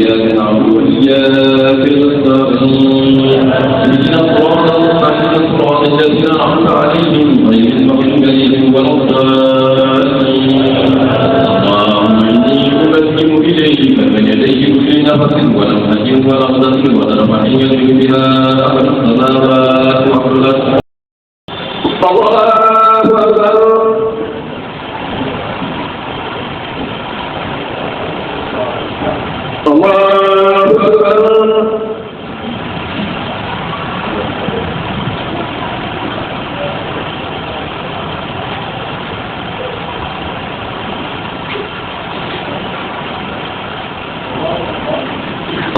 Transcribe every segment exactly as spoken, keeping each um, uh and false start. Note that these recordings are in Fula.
إياك نعبد وإياك نستعين. اهدنا الصراط المستقيم، صراط الذين أنعمت عليهم غير المغضوب عليهم ولا الضالين. اللهم إني أقدم إليك من يديه كل نفس ونفس ولمزة ونفحة يزيد بها أهل السماوات والأرض. الله أكبر. الله أكبر.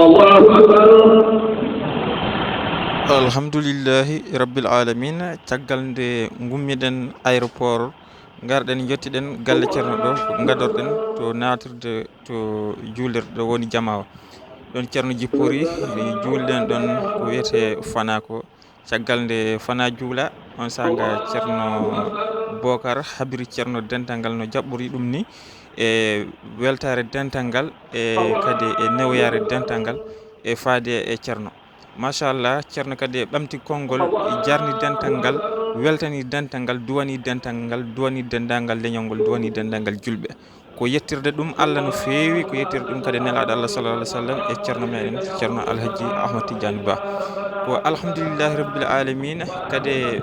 الله أكبر. Alhamdulillahi Rabbil Alamina. Caggal nde ngummiɗen aéroport, ngarɗen, njottiɗen galle Ceerno ɗo, ngadorɗen to naatirde to juulirɗo woni jamaa o. Ɗon Ceerno jippori, juulɗen ɗon ko wiyetee fanaa ko. Caggal nde fanaa juula, on saanga Ceerno Bokar habiri Ceerno dental ngal no jaɓɓori ɗum ni, e weltaare dental ngal, e kadi e newyaare dental ngal, e faade e Ceerno. Machallah, Ceerno kadi ɓamti konngol, jarni dental ngal, weltani dental ngal, duwani dental ngal, duwani denndaangal leñol ngol, duwani denndaangal julɓe. Ko yettirde ɗum Allah no feewi, ko yettirde ɗum kadi Nelaaɗo Allah sallallahu alaihi wasallam e Ceerno meɗen, Ceerno Alhaji Ahmad Tidiane Ba. Ko alhamdulillahi rabbil alamina, kadi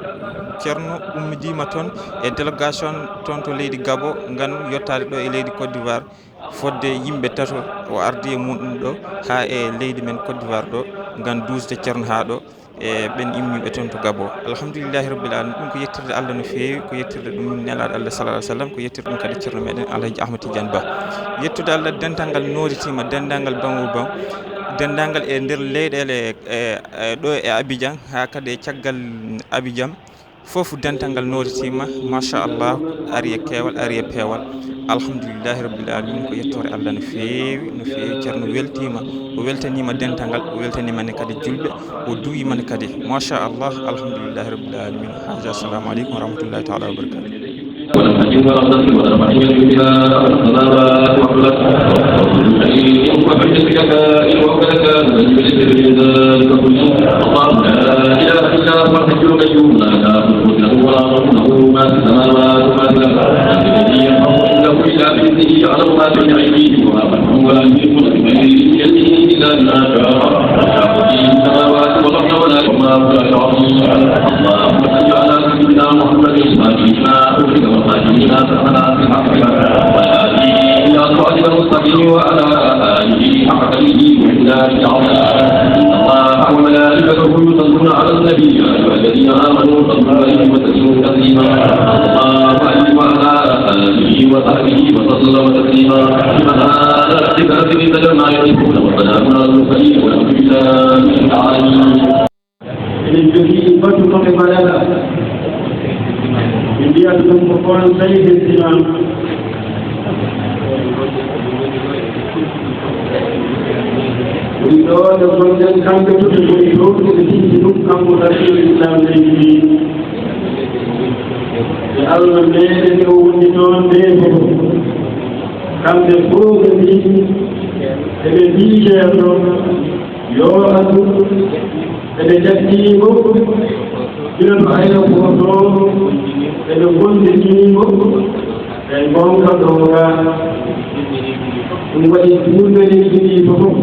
Ceerno ummidiima toon e délégation toon to leydi Gabon, ngam yottaade ɗo e leydi Côte d'Ivoire. Fodde yimɓe tato, o ardi e muɗum ɗo haa e leydi men Côte d'Ivoire ɗo, ngam duusde Ceerno haa ɗo, e ɓen immiiɓe toon to Gabon. Alhamdulillahi rabbil alamin, ɗum ko yettirde Allah no feewi, ko yettirde ɗum Nelaaɗo Allah sallallahu alaihi wasallam, ko yettirde ɗum kadi Ceerno meɗen Alhaji Ahmad Tidiane Ba. Yettude Allah, dental ngal nooditiima, denndaangal Bangol Bang, denndaangal e nder leyɗeele, e, e ɗo e Abidjan, haa kadi e caggal Abidjan. Fof dental ngal nooditiima, machallah, ari e keewal, ari e peewal. Alhamdulillahi rabbil alamin, ko yettoore Allah no feewi, no feewi. Ceerno weltiima, o weltaniima dental ngal, o weltaniima ne kadi julɓe, o duwiima ne kadi. Machallah, alhamdulillahi rabbil alamin. Haja, assalamu aleykum wa rahmatullahi taala wa barakatuh. ولم تكن ولم تكن ولم تكن بها أرض السماوات والأرض. وكل شيء وحدة بك كائن وكان كان من يدرك من ذلك كله. الله لا إله إلا هو الحي القيوم لا تأخذه سنة ولا نوم له ما في السماوات وما في الأرض. من الذي يشفع عنده إلا بإذنه يعلم ما بين أيديهم وما خلفهم ولا يحيطون بشيء من علمه إلا بما شاء. وسع كرسيه السماوات والأرض ولا يؤوده حفظهما وهو العلي العظيم. اللهم صل على سيدنا محمد الفاتح لما أغلق والخاتم لما سبق ناصر الحق بالحق والهادي إلى صراطك المستقيم وعلى آله حق قدره ومقداره العظيم. إن الله وملائكته يصلون على النبي يا أيها الذين آمنوا صلوا عليه وسلموا تسليما. اللهم صل وعلى آله وصحبه وسلم تسليما. سبحان ربك رب العزة عما يصفون وسلام على المرسلين والحمد لله رب العالمين. Eɗen jogii batu ko ɓe mbaɗata. Ɓe mbiyata ɗum ko conseil des imams. Woni ɗo ɓe ngonɗen, kamɓe fof ɓe ngoni toon, ɓe tinti ɗum, kanko Rasul Islam leydi ndi. Ɓe Allah meeɗen o woni toon, ɓe fof. Kamɓe fof ɓe mbii, eɓe mbii Ceerno, yo addu, eɓe jaɓɓii mo, ina to aéroport to, eɓe ngonndinii mo, e ngonka ɗo ga. Ɗum waɗi duunde leydi ndi fof,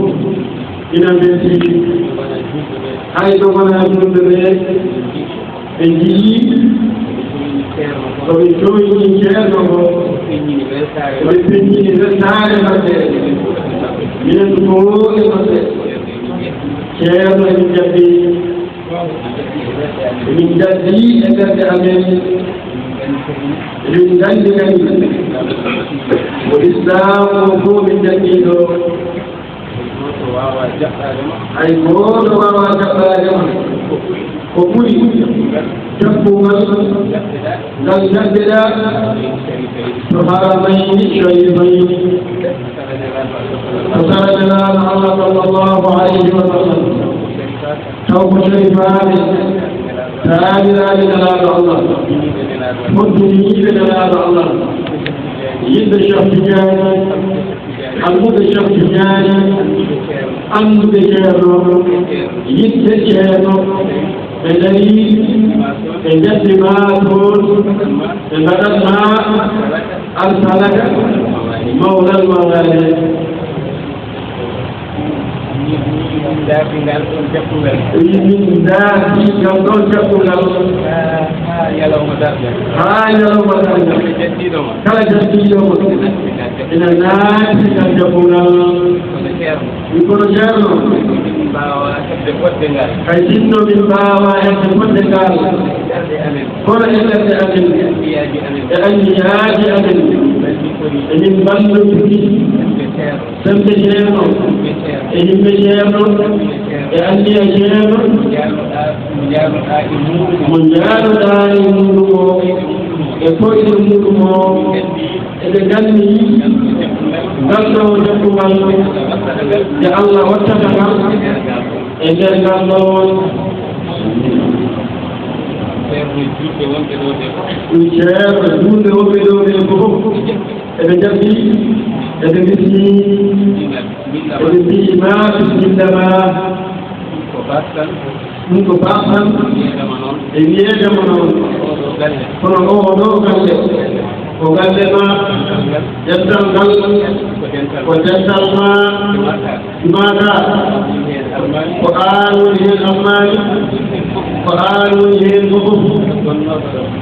ina mbeltii. Hay so wonaa julɓe ɓe, ɓe njiyii ko ɓe cooñii Ceerno ko, ɓe peññini weltaare maɓɓe, minen fof e maɓɓe. Ceerno emin jaɓɓi, emin jaɓɓi e ɓerɗe amen, emin nganndi kadi ko Islaam o fof min jaɓɓi ɗo. Hay gooto waawaa jaɓɓaade ma ko ɓuri jaɓɓugol ngal ngaddeɗaa to haramayni shariifayni, to sara Nelaaɗo Allah sallallahu alayhi wa sallam. Taw ko sharifaaɓe, taaniraaɓe Nelaaɗo Allah, foddiniiɓe Nelaaɗo Allah, yiɗɓe Cheikh Tidiane, almuɓe Cheikh Tidiane, Annduɓe Ceerno, yiɗɓe Ceerno, ɓe ndarii, ɓe njalti ma toon, ɓe mbaɗat ma arsalaka mawlal mawlaaji. Min ndaarti ngal ɗoon jaɓɓungal. Min ndaarti ngal ɗoon jaɓɓungal. Haa, haa ñalawma darngal. Haa ñalawma darngal. Kala jattiiɗo ma. Kala jattiiɗo ma. Ina naati ngal jaɓɓungal. Kono Ceerno. Wi kono Ceerno. Min mbaawaa heɓde fodde ngal. Hay sinno min mbaawaa heɓde fodde ngal. Ɓerɗe amen. Kono e ɓerɗe amen. E anniyaaji amen. E anniyaaji amen. Min mballondiri. Min mballondiri. Min mballondiri. Sembe Ceerno. Sembe Ceerno. E yimɓe Ceerno. Sembe Ceerno. E anniya Ceerno. Mo jaaruɗaa, mo jaaruɗaa e muuɗum o. Mo jaaruɗaa e muuɗum o. E koyɗe muuɗum o. E koyɗe muuɗum o. Min nganndi. Eɓe nganndi. Ngal ɗo jaɓɓungal. Ngal ɗo jaɓɓungal. Nde Allah wattata ngal. E nder ngal ɗo. Ceerno juulɓe wonɓe ɗo ɓe fof. Ɗum Ceerno juulɓe wonɓe ɗo ɓe fof. Eɓe njaɓɓi, eɓe mbismi, eɓe mbiyi ma bisimilla ma. Ko baasal. Ɗum ko baasal. Wiyeede ma noon. E wiyeede ma noon. Oɗo galle. Kono oɗo galle. Ko galle ma. Dental ngal. Dental ngal. Ko dental. Ko dental ma. Ɗum aka. Ɗum aka. Ko an woni heen almaami. Ko an woni heen fof.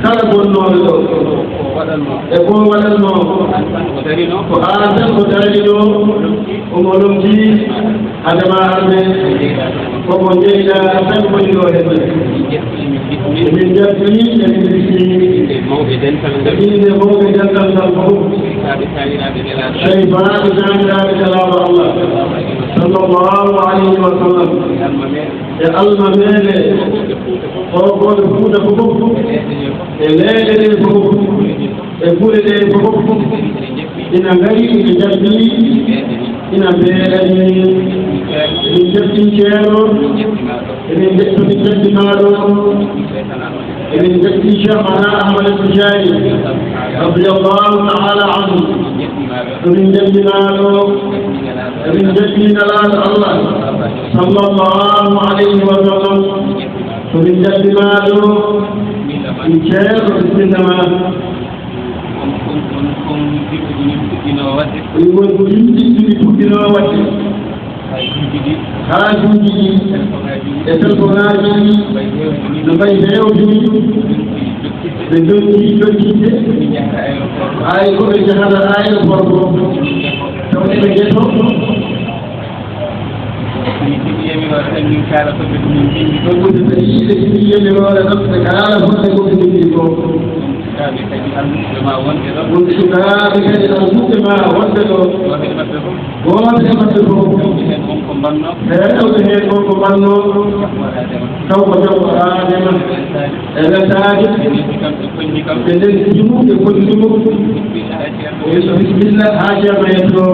Kala gonnooɗo ɗo. E ko waɗatnoo. Ko an tan ko darinoo. Omo lomtii. Adama arde. Koko njeyɗaa tan woni ɗo heen. Emin njaɓɓi, emin mbismi. Inde mawɓe dental ngal. Inde mawɓe dental ngal fof. Seyfaaɓe taaniraaɓe nelaaɗo. Seyfaaɓe taaniraaɓe nelaaɗo Allah. Sallallahu alayhi wa sallam. E almameeɓe. E almameeɓe. Hookooɓe Fuuta fof. E leyɗe ɗe fof. E gure ɗe fof. Ina ngari, ina njaɓɓi, ina mbeeɗani. Min njaɓɓi Ceerno. Emin njaɓɓi, min njaɓɓi maa ɗo. Emin njaɓɓi Cheikh Ahmad Tijani, radiyallahu ta'ala anhu. Emin njaɓɓi maa ɗo. Emin njaɓɓi Nelaaɗo Allah, sallallahu alayhi wa sallam. Emin njaɓɓi maa ɗo. Ceerno, bisimilla ma. Won, won, won, won yimɓe ɗi min puɗɗinoo waɗde. Won, won yimɓe ɗi min puɗɗinoo waɗde. Haa juuji ɗi. Haa juuji ɗi. Telefoŋaaji ɗi. E telefoŋaaji ɗi. No mbayi heewde ni. No mbayi heewde ni. Ɓe ndonki jokkitde. Ɓe ndonki jokkitde. Ɓe njahata aéroport. Hay ko ɓe njahata aéroport ko. Taw ɓe njeto. Min keɓi yamiroore tan min kaala ko ɓe min mbinndi ko. Ɗum ko so tawi ɓe keɓi yamiroore tan ɓe kaala honde ko ɓe mbinndi ko. Sukaaɓe kadi almuɓɓe ma wonɓe ɗo. Won sukaaɓe kadi almuɓɓe ma wonɓe ɗo. Gooto e maɓɓe fof. Gooto e maɓɓe fof. Heewɓe heen won ko mbannoo. Heewɓe heen won ko mbannoo. Taw ko jam ko Aadama. E weltaade. Ɓe noddi kam, ɓe konni kam. Ɓe noddi mo, ɓe konni mo. Bismillah, haa Ceerno. O yeeso bismillah, haa Ceerno yetto.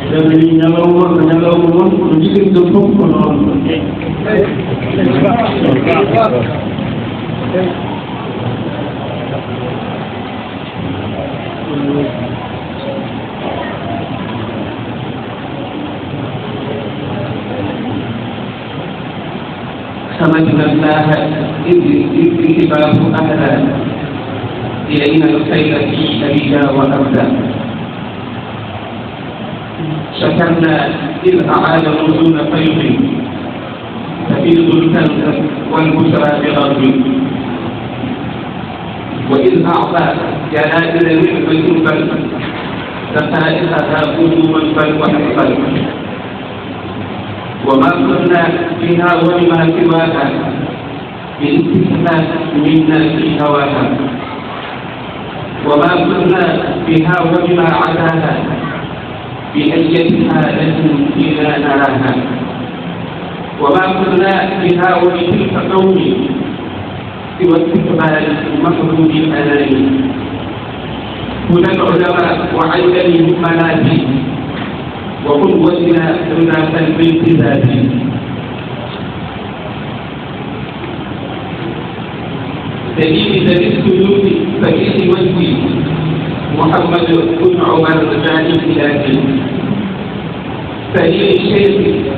Ɓe mbiyi ñalawma, ko ñalawma mon, ko njiɗirɗon fof ko noon. حمدنا الله إذ، إذ الهباب أهدى إلينا الخير في أبدا وأبدا. شكرنا إذ أعاد مزون فيض تفيض الكنز والبشرى بغرب. وإذ أعطى جلائل نعمة بل دقائقها قدوما بل وحقا. وما كنا بها وبما سواها بالاستثناء منا في هواها. وما كنا بها وبما عداها بأية حالة فينا نراها. وما كنا بها وبتلك قوم سوى استقبال محبوب الأنام. هدى العلماء وعينه منازل وقدوتنا رضا قلب التزام. سيدي ذا السلوك فريد وجهي محمد بن عمر زاهد الهادي. سيد الشيخ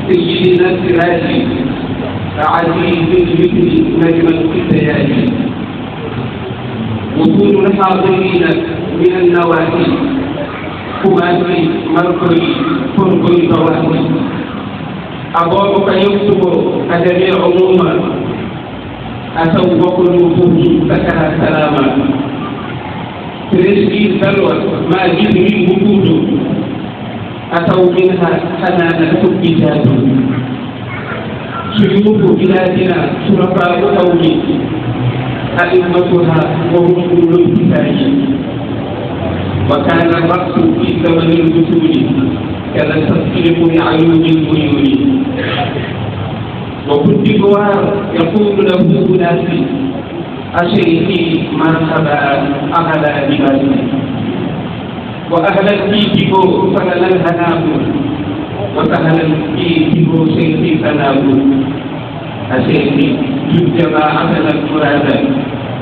سيدنا السراج عزيز المثل نجم الفتيان. وصول الحاضرين من النواحي، كوماسي، مركري، فرقري، بواسي. أبوك يكتب أدمي عموما، أتوا وقلوبهم سكر سلاما. تريشكي سلوى ما جد من وقود، أتوا منها حنان الحب جاد. شيوخ بلادنا شرفاء قوم، أئمتها وهم أولو الكفاية. وكان الرقص في زمن الرسول كذا التصفيق لعلوم البيون. وكنت جوار يقول له أناسي، أشيخي مرحبا أهلا لباسي. وأهلا بيكو فلنا الهناء، وسهلا بيكو شيخي سلام. أشيخي جد جماعتنا المراد،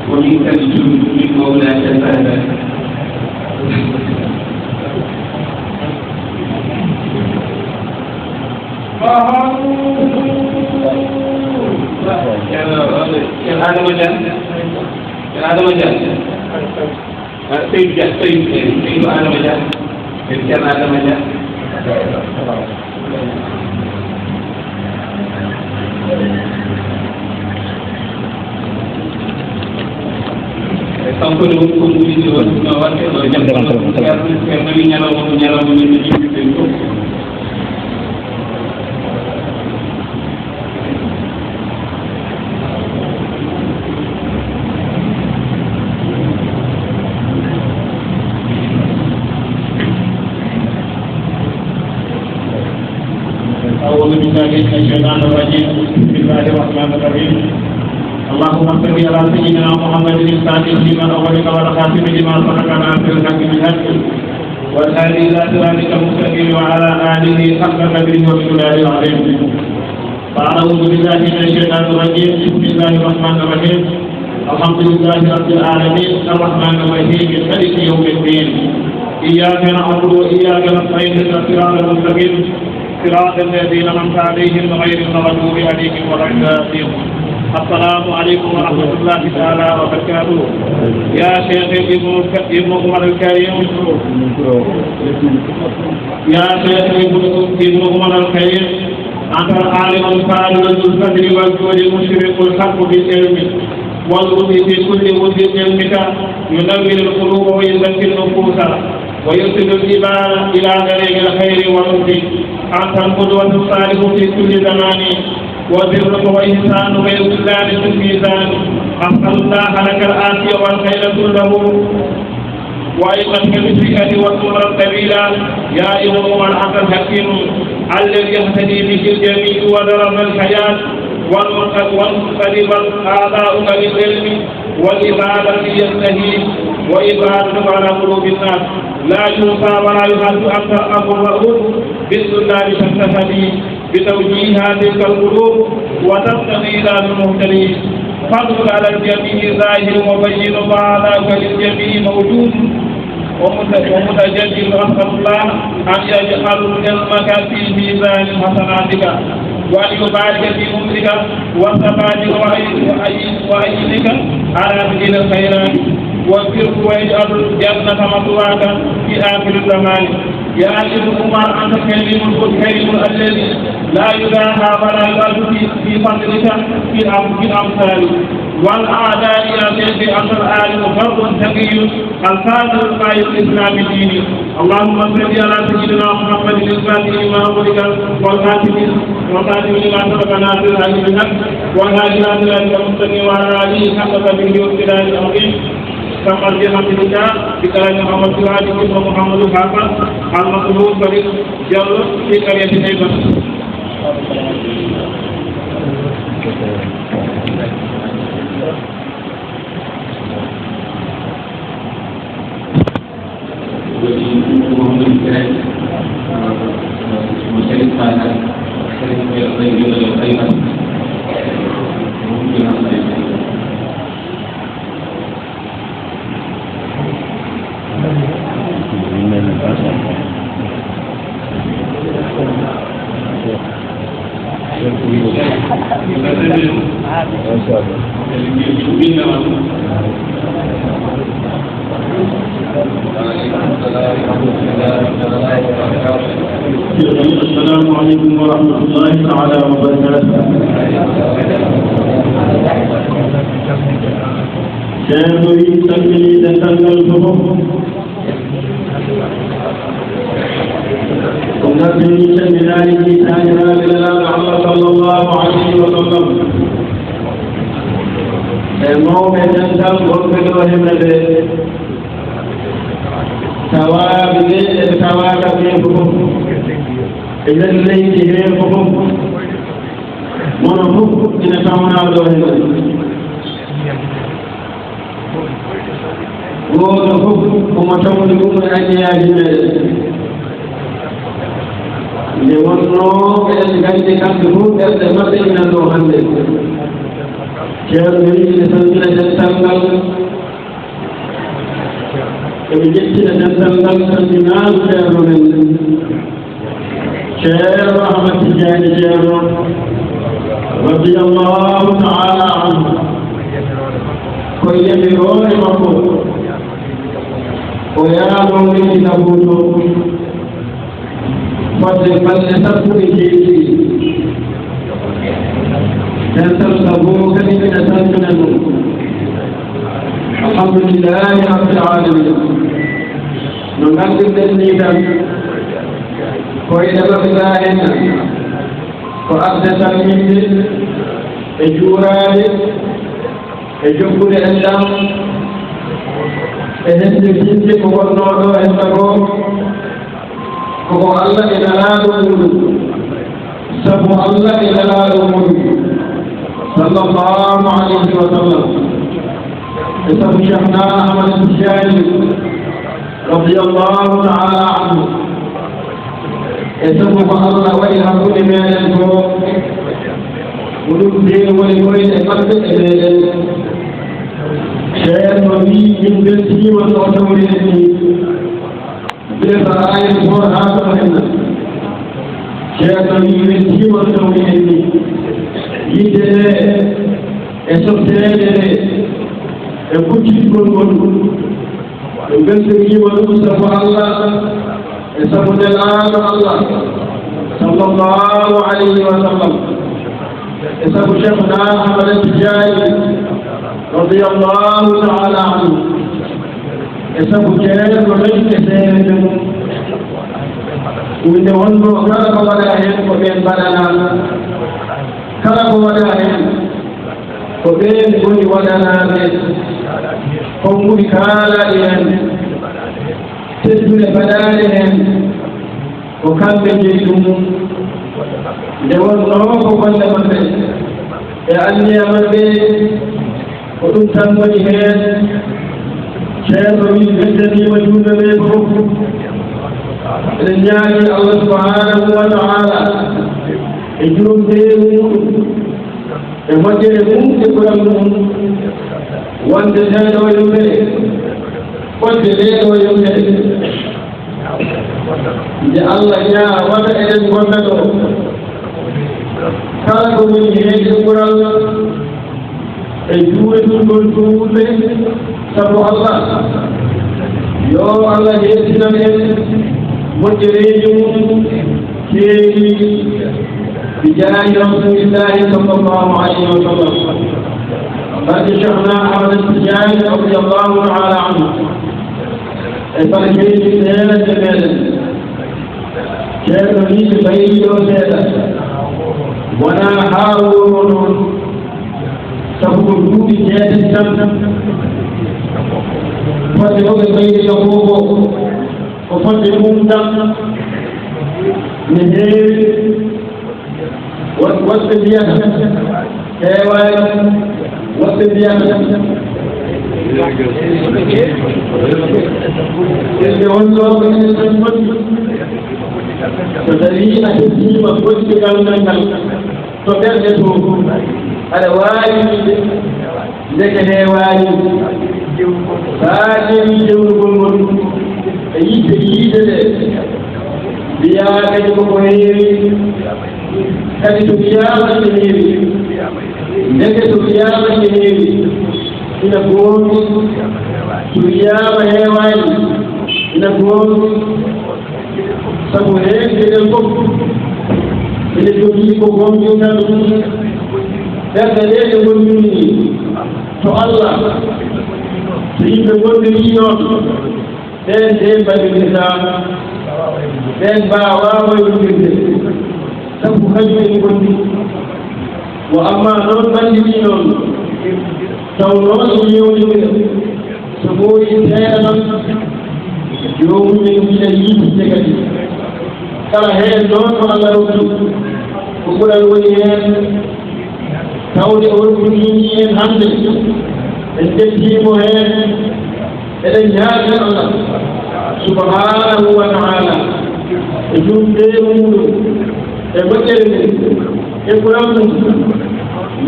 ومنك الجود من مولاك سادا. Ceerno Adama Dia, Ceerno Adama Dia, ah, Seydou Dia, Seydou, Seydou Adama Dia, Ceerno Adama Dia. Kanko ne woni ko ɗum woni wonno waɗde ɗo jam. Ceerno, Ceerno wi ñalawma ko ñalawma men no yimɓe ɓen fof. أعوذ بالله من الشيطان الرجيم. بسم الله الرحمن الرحيم. اللهم صل على سيدنا محمد الفاتح لما أغلق والخاتم لما سبق ناصر الحق بالحق والهادي إلى صراطك المستقيم وعلى آله حق قدره ومقداره العظيم. فأعوذ بالله من الشيطان الرجيم. بسم الله الرحمن الرحيم. الحمد لله رب العالمين. الرحمن الرحيم. مالك يوم الدين. إياك نعبد وإياك نستعين. اهدنا الصراط المستقيم. صراط الذين أنعمت عليهم غير المغضوب عليهم ولا الضالين. السلام عليكم ورحمة الله تعالى وبركاته. يا شيخ ابن، ابن عمر الكريم. يا شيخ ابن، ابن عمر الكريم. أنت العالم الفاضل ذو الفضل والجود المشرق الحق بالعلم واللطف في كل وجه علمك ينور القلوب ويزكي النفوس ويرشد العباد إلى طريق الخير والرشد. أنت القدوة الصالح في كل زمان وبرك وإحسان غير ظلام في الميزان. أسأل الله لك العافية والخير كله وأئمتك بالفئة والأمر الطويلة. يا إمام عمر أنت الحكيم الذي يهتدي به الجميع ودرب الحياة والمنقلب آباؤك للعلم والعبادة يستحي وعبادتك على قلوب الناس لا يحصى ولا يعد أنت الأمر الرؤوف بالسلال تستهدي بتوجيهها تلك القلوب وتستغيث بالمهتدين. فاضل على الجميع ظاهر وبين وهذاك للجميع موجود ومت-، ومتجدد. أسأل الله أن يجعل علمك في ميزان حسناتك وأن يبارك في عمرك وثباتك وأي-، وأي-، وأيدك على سبيل الخيرات وبرك ويجعل الجنة مثواك في آخر الزمان. يا ابن عمر أنت الكريم الكريم الذي لا يداهى ولا يعد في، في فضلك في الأم-، في الأمثال والأعداء. يا سيدي أنت العالم الفرد التقي الفاضل القائد الإسلام ديني. اللهم صل على سيدنا محمد الفاتح لما أغلق والخاتم، والخاتم لما سبق ناصر الحق بالحق والهادي إلى صراطك المستقيم وعلى آله حق قدره ومقداره العظيم. Kammal Jehan Sidi Ka, Bikalaji Mouhamadou Touhadi, Ibnu Mouhamadou Hafa, Al Masrour Farid Diallo, fi qariyati Taïba. Mo Sharif Fata, Sharif Fata. السلام عليكم ورحمة الله تعالى وبركاته. Ceerno wi salmini denndaangal fof. Ko ngartini calminaali ɗi taaniraaɓe Nelaaɗo Allah sallallahu alayhi wa sallam. E mawɓe dental wonɓe ɗo hemre ɓe. Tawaaɓe ɓe e tawaaka ɓe fof. E nder leydi he fof. Mono fof ina tawnaa ɗo hemre. Gooto fof omo tawni ɗum e anniyaaji meɗen. Nde wonnoo eɗen nganndi kamɓe fof ɓerɗe maɓɓe ina ɗo hannde. Ceerno wi ene salmina dental ngal. Eɓe njettina dental ngal salminaango ceerno men. Ceerno Ahmad Tijaani Ceerno, radiyallahu ta'ala anhu, ko yamiroore makko, o yaanoo leydi Kabuuto, fodde balɗe sappo e jeeɗiɗi. Dental Kabuuto kadi ina salmina ɗum. Alhamdulillahi Rabbil Alamin. No nganndirɗen nii tan, koyɗe maɓɓe gaa en ko arde salminde e juuraade e jokkude enɗam e hesɗitinde ko wonnoo ɗo hennde ko, ko ko Allah e Nelaaɗo muuɗum. Sabu Allah e Nelaaɗo muuɗum, sallallahu alayhi wa sallam, e sabu Cheikhna Ahmad Tijaani, radiyallahu ta'ala anhu, e sabu ko Allah waɗi hakkunde meɗen ko, ko ɗum de woni koyɗe maɓɓe e meɗen. Ceerno wi, min mbeltiima no o tawri en ni. Bile fara ayen hoore haa ɗo henna. Ceerno wi, min weltiima no tawri en ni. Yiɗde nde e softeende nde e kuccitgol ngol. Ɓe mbeltaniima ɗum sabu Allah e sabu Nelaaɗo Allah, sallallahu alayhi wa sallam, e sabu Cheikhna Ahmad Tijaani, radiyallahu ta'ala anhu, e sabu ceerno men e seedeeɓe mum. Ɗum nde wonnoo kala ko waɗaa heen ko ɓeen mbaɗanaa, kala ko waɗaa heen ko ɓeen ngoni waɗanaaɓe, konnguɗi kaalaaɗi heen, teddule mbaɗaaɗe heen, ko kamɓe njeyi ɗum. Nde wonnoo ko golle maɓɓe e anniya maɓɓe, ko ɗum tan woni heen. Ceerno wi, beddaniima juulɓe ɓe fof. Eɗen ñaagii Allah subhanahu wa ta'ala e jurum deewu muɗum, e moƴƴere mum e ɓural mum, wonde ndee ɗoo yewtere, fodde ndee ɗoo yewtere, nde Allah ñaawata eɗen ngonna ɗo, kala ko woni heen e ɓural e juuretugol juulɓe sabu Allah, yo Allah heertinan en moƴƴereeji mum keeriiɗi. Bi jaahi Rasulillahi sallallahu alayhi wa sallam. Barke Cheikhna Ahmad Tijaani radiyallahu ta'ala anhu. E barkeeji seeɗa e meɗen. Ceerno wi ɓe mbayri ɗo seeɗa. Wonaa haa wuro noon. Sabu ko duuɓi jeetati tan. Fodde ko ɓe mbayri ɗo fof ko, ko fodde mum tan. Ne heewi. Woɗ-, woɗɓe mbiyata heewaani, woɗɓe mbiyata ɓe wonnoo ko enen tan foti. So tawii a teskima goɗɗingal men ngal to ɓernde to, aɗa waawi wiide, ndeke heewaani. Haa ƴeewi jewnugol ngol e yiɗde yiide nde, mbiyaa kadi koko heewi, kadi so wiyaama ene heewi, ndeke so wiyaama ene heewi, ina goonɗi, so wiyaama heewaani, ina goonɗi. Sabu heen geɗel fof ene jogii ko gomɗinta ɗum. Ɓerɗe ɗe ɗe ngondini to Allah, so yimɓe ngondini noon, ɓeen de mbaɗirtaa, ɓeen mbaawaa wayronndirde, sabu kañum en ngondi. Wa amma noon ɓalli ɗi noon, taw noon ene yewnindira. So ɓooyi seeɗa tan, joomum en ina yiitinde kadi. Kala heen noon ko Allah rokki, ko ɓural woni heen. Tawde o rokkiima en hannde, en njettii mo heen, eɗen ñaagii Allah subhanahu wa ta'ala e juutde muɗum e moƴƴere mum. E ko lamɗo,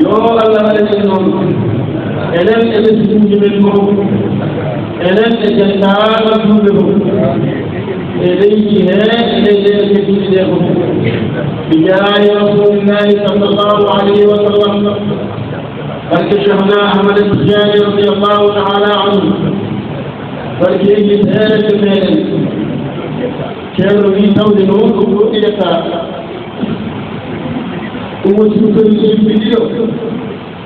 yo Allah waɗan en noon, enen e ɓesnguuji men fof, enen e denndaangal juulɓe fof, e leydi he, e leyɗe tedduɗe ɗe fof. Bi jaahi Rasulillahi sallallahu alayhi wa sallam, barke Cheikhna Ahmad Tijani radiyallahu ta'ala anhu, barke yimɓe meɗen. Ceerno wi tawde noon ko ɗo ƴetta. Ɗum woni ɗum kadi yimɓe ɗiɗo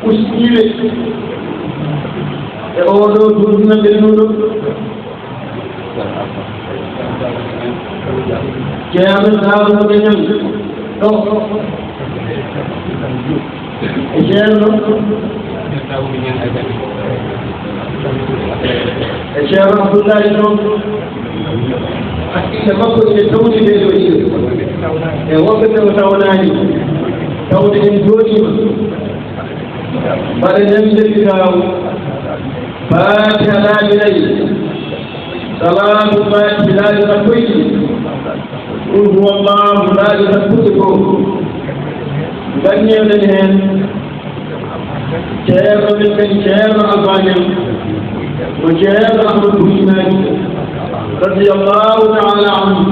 ustiiɓe e oo ɗoo duunduno ɓennuɗo. Ceerno Daawuda Ñaŋ ɗo. E Ceerno, e Ceerno Abdullahi Sow, hakkille makko ine tawti ɓee ɗoo ɗiɗo. E woɓɓe ɓe o tawnaani, tawde en njooɗiima. Mbaɗen heen ndeɓi laaw, Faatiha laabi nayi, Salaatul Faatihi laabi sappo e ɗiɗi, Qul huwa Allahu laabi sappo e go'o. Nganndirɗen heen Ceerno men kadi, Ceerno Alfaa Ñaŋ, mo Ceerno Ahmadu Buy Maaji, radiyallahu ta'ala anhu.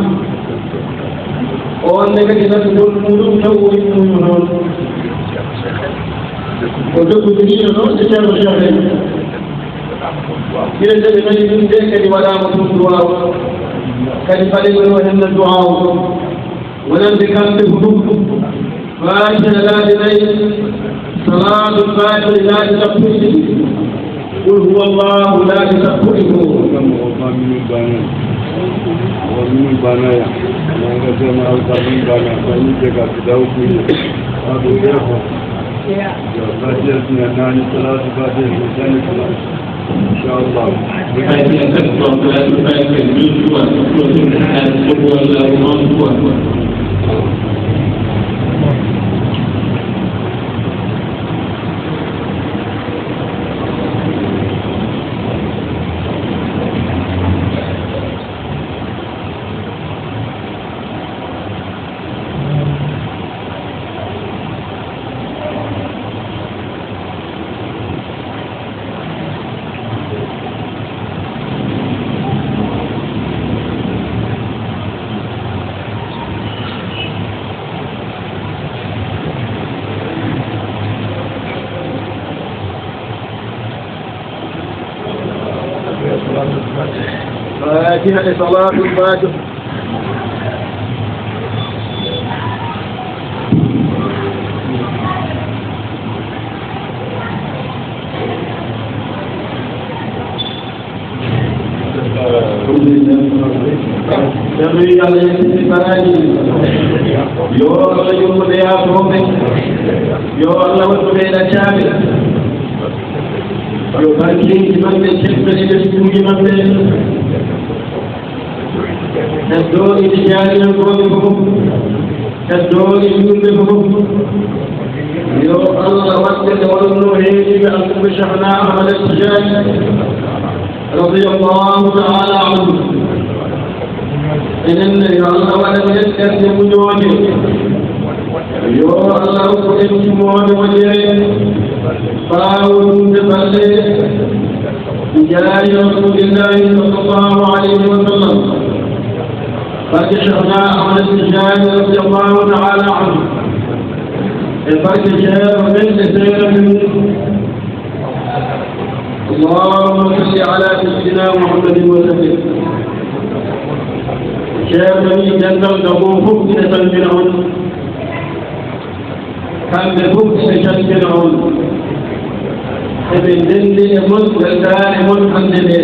Oon ne kadi, naɓugol muɗum taw o yimmuno noon. O jokkodiriino noon e Ceerno Cheikh en. Minen de ɓe nani ɗum de kadi waɗaama ɗum duwaaw. Kadi mbaɗen ɗo heen no duwaaw. Wonande kamɓe ko ɗum. Faatiha laabi nayi, Salaatul Faatihi laabi sappo e ɗiɗi, Qul huwa Allahu laabi sappo e go'o. Kam o famini bana. O famini bana ya. Nanga jama o famini bana. Famini de ka daw kuye. Abu defo. Yo Faatiha sina nani, Salaatul Faatiha sina nani. Inchallah. Faatiha e Salaatul Faatihi. Ceerno wi Allah yettini baraaji. Yo Allah yurmo ɓe yaafooɓe. Yo Allah waɗ ko ɓe ɗaccaaɓe. Yo barkeeji maɓɓe teddani ɓesnguuji maɓɓe. Heddoo e tijaaniyankooɓe fof, heddoo e juulɓe fof. Yo Allah waɗ ɓe ko wonno heediiɓe alɗuɓe Cheikhna Ahmad Tijaani radiyallahu ta'ala anhu. Enen ne, yo Allah waɗan en ɓerɗe muñooje. Yo Allah rokku en timmoode moƴƴere. Ɓaawo ɗum de balɗe, mi jaari Rasuulullaahi sallallaahu alayhi wa sallam. Barke Cheikhna Ahmad Tijaani radiyallaahu ta'ala anhu. E barke Ceerno men e Seeɗa men. اللهم صل على سيدنا محمد وسلم. Ceerno ni, dental Gabon fof ina salmina on. Kamɓe fof ina calmina on. Eɓe ndenndi e mon weltaare mon hannde nde.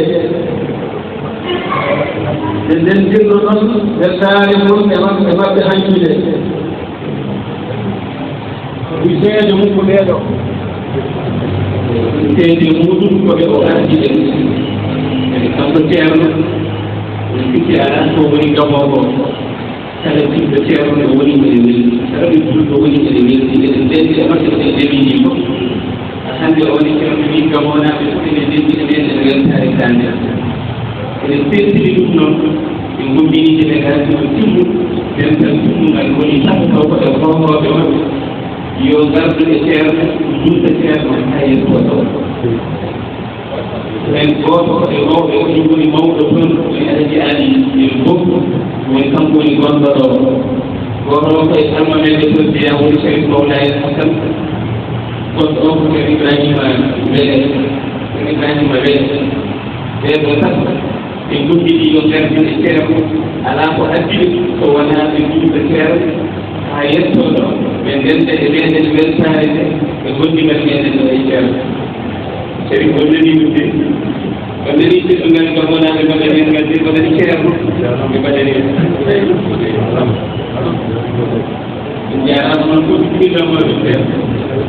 Ɓe ndenndirno noon weltaare mon e maɓɓe, e maɓɓe hanki nde. Ɗum seede mum ko ɓee ɗoo. Seede muɗum ko ɓe o ardi ɓe. Kadi kanko Ceerno, on sikki alaa ko woni Gabon ko. Kala jiɗɗo Ceerno no woni ene weli. Kala ɓe julɗo woni ene weli. Eɗen ndenndi e maɓɓe, eɗen ndenndi fof. Hannde o ne Ceerno wi Gabonaaɓe fof ene ndenndi e men, ene weltaare Gambia. Eɗen peesini ɗum noon, ɓe ngommini délégation timmu, dental timmungal woni tan taw ko e hoorooɓe maɓɓe. Yo ngardu e Ceerno, njuuta Ceerno haa yettoo ɗo. Ɓen gooto ko e mawɓe, kañum woni mawɗo toon, woni Alhaji Aali, ɓen fof, woni kanko woni gonɗo ɗo. Gooto o ko e alma men ɓe toon jeyaa, woni Sharif Mawlaay Hasan. Goɗɗo o ko Ceerno Ibrahima Wele, Ceerno Ibrahima Wele. Ɓee ɗoo tati, ɓe ngommini yo ngardu e Ceerno, alaa ko addi ɓe so wonaa ɓe njuuta Ceerno haa yettoo ɗo, ɓe ndennda e meɗen weltaare nde, ɓe gollida meɗen ɗo e Ceerno. Sharif, o nanii ɗum de. O nanii teddungal Gabonaaɓe mbaɗani en ngal de, mbaɗani Ceerno. Ɓe mbaɗani en. En njaaraama noon fof, min ɗo mawɗo Ceerno.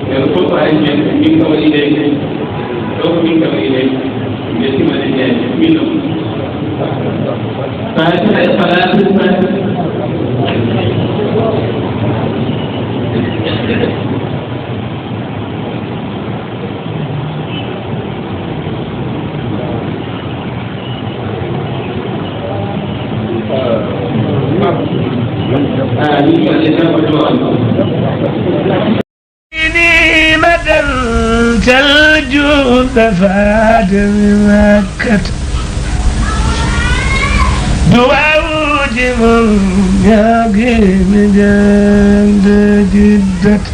Ceerno fof ko ari men, min kam waɗi leydi. Ɗo ko min kam waɗi leydi. Min mbeltiima de Njaay. Min noon. Faatiha e Salaatul Faatiha. Ni madan taljuɓe faade mi makkata. Duwawuji mon ñaagimi jande jiddata.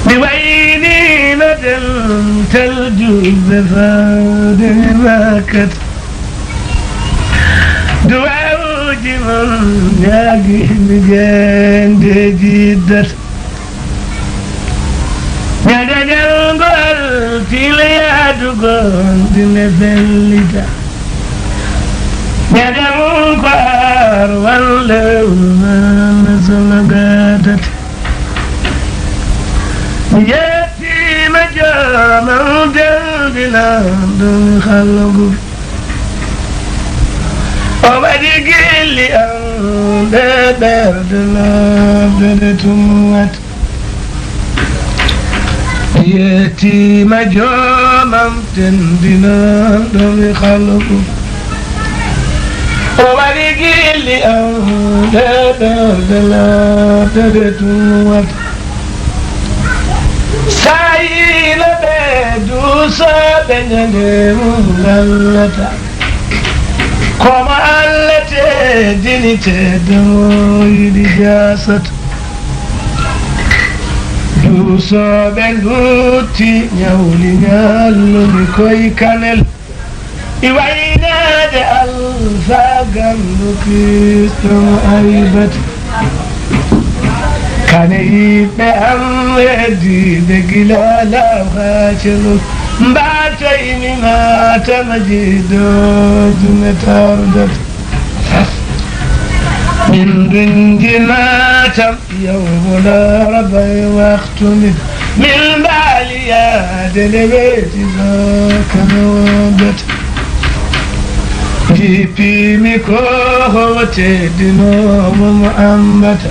Mi waynima dental julɓe faade mi makkata. Duwawuji mon ñaagimi jande jiddata. Ñande ñalngu altine yaadu gonɗi ne fellita. Ñande mum ko ar walla ulmana sona gadata. Mi yettima joomam dendinanɗo mi halgu. O waɗi gilli am ɓe ɓerɗe lobbe de tumwat. Yettima joomam tendinanɗo mi halgu. O waɗi gilli am ɓe ɓerɗe lobbe de tumwat. Sayino ɓe duusooɓe ñande mum ngallata. Komo Allah teddini teddo yiɗi jasata. Duusooɓe ndutti ñawli ñalluɓe koye kanel. Iwaynaade alfa ganndo Kristo mo aybata. Kane yiɓɓe am heddiiɓe gila law haa celol. Mbaatoy mi maatama jiido dume tardata. Min dundi maatam. Yawmo laraba e waktu min, min mbaali yaade nde weeti ɗo kano wondata. Jippimi ko howo teddinoowo mo ambata.